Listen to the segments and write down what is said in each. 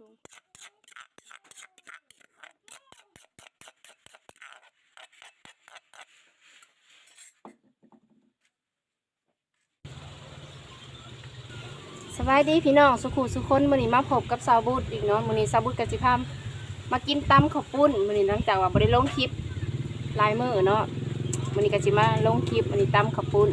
ສະບາຍດີພີ່ນ້ອງສຸຂູສຸຄົນ, ມື້ນີ້ມາພົບກັບສາວບຸດອີກເນາະ. ມື້ນີ້ສາວບຸດກໍຊິພາມາກິນຕຳເຂົ້າປຸ້ນ. ມື້ນີ້ຫຼັງຈາກວ່າບໍ່ໄດ້ລົງຄລິບຫຼາຍມື້ເນາະ, ມື້ນີ້ກໍຊິມາລົງຄລິບ. ມື້ນີ້ຕຳເຂົ້າປຸ້ນ.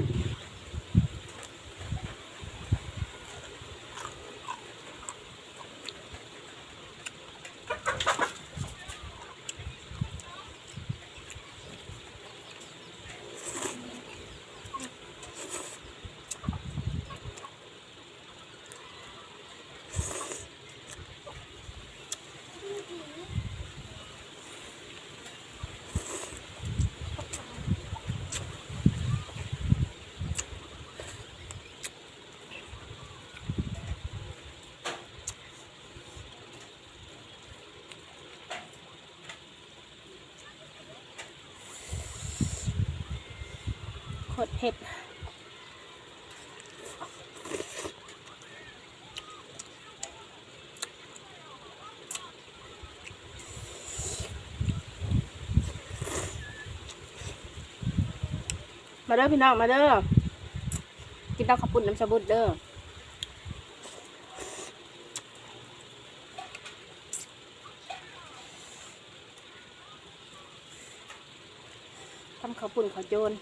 ໂຄດເຜັດ. ມາເດີພີ່ນ້ອງ ມາເດີ ກິນຕຳເຂົ້າປຸ້ນນຳສາວບຸດເດີ. ຕຳເຂົ້າປຸ້ນເຂົ້າໂຈນ.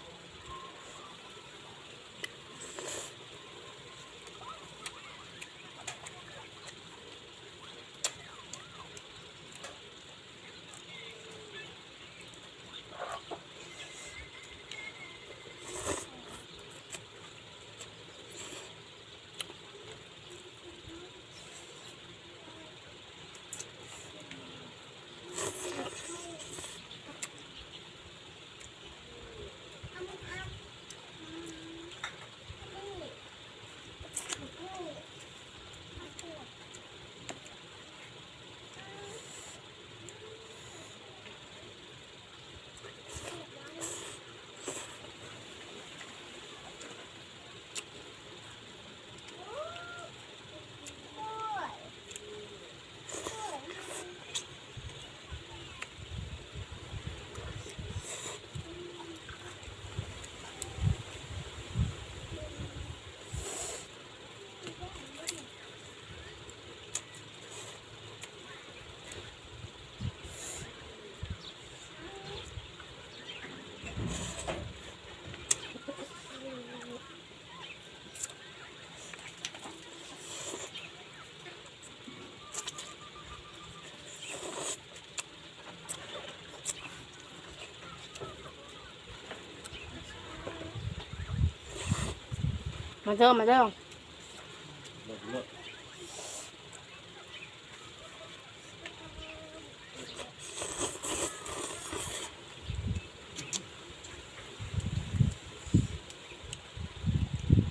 ມາເດີ ມາເດີ.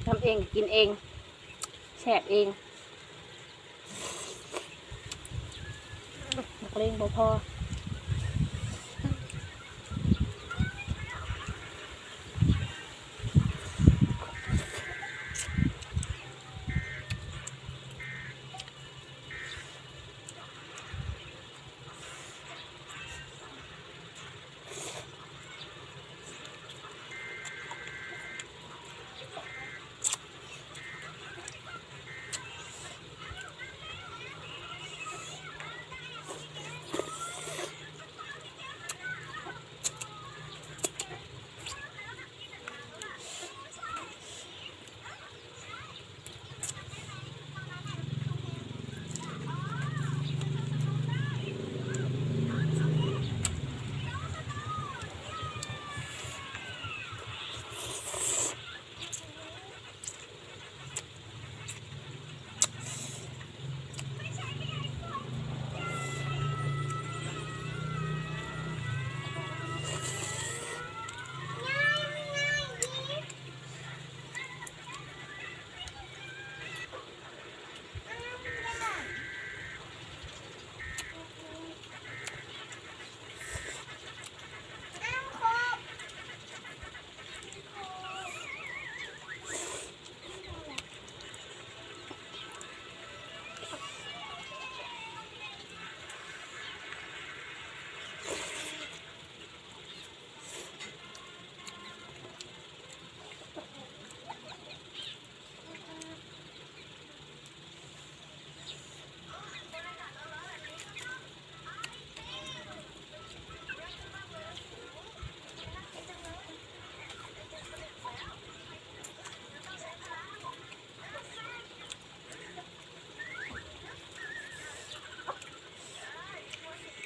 ທຳເອງ ກິນເອງ ແຊບເອງ. ນັກເລງບໍ່ພໍ. ມ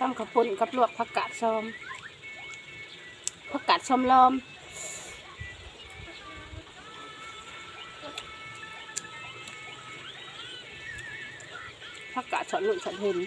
ຕຳເຂົ້າປຸ້ນກັບລວກຜັກກາດຊອມ ຜັກກາດຊອມລອມ ຜັກກາດຊອດລຸ້ນຊອດເຫັນ.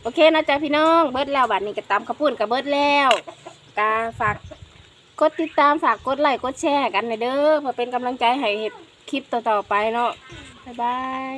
ໂອເຄເນາະຈ້າພີ່ນ້ອງ, ເບິດແລ້ວ ບາດນີ້ກໍຕຳເຂົ້າປຸ້ນກໍເບິດແລ້ວ. ກໍຝາກກົດຕິດຕາມ, ຝາກກົດໄລກົດແຊໃຫ້ກັນແດ່ເດີ ເພື່ອເປັນກຳລັງໃຈໃຫ້ເຮັດຄລິບຕໍ່ໆໄປເນາະ. ບາຍບາຍ.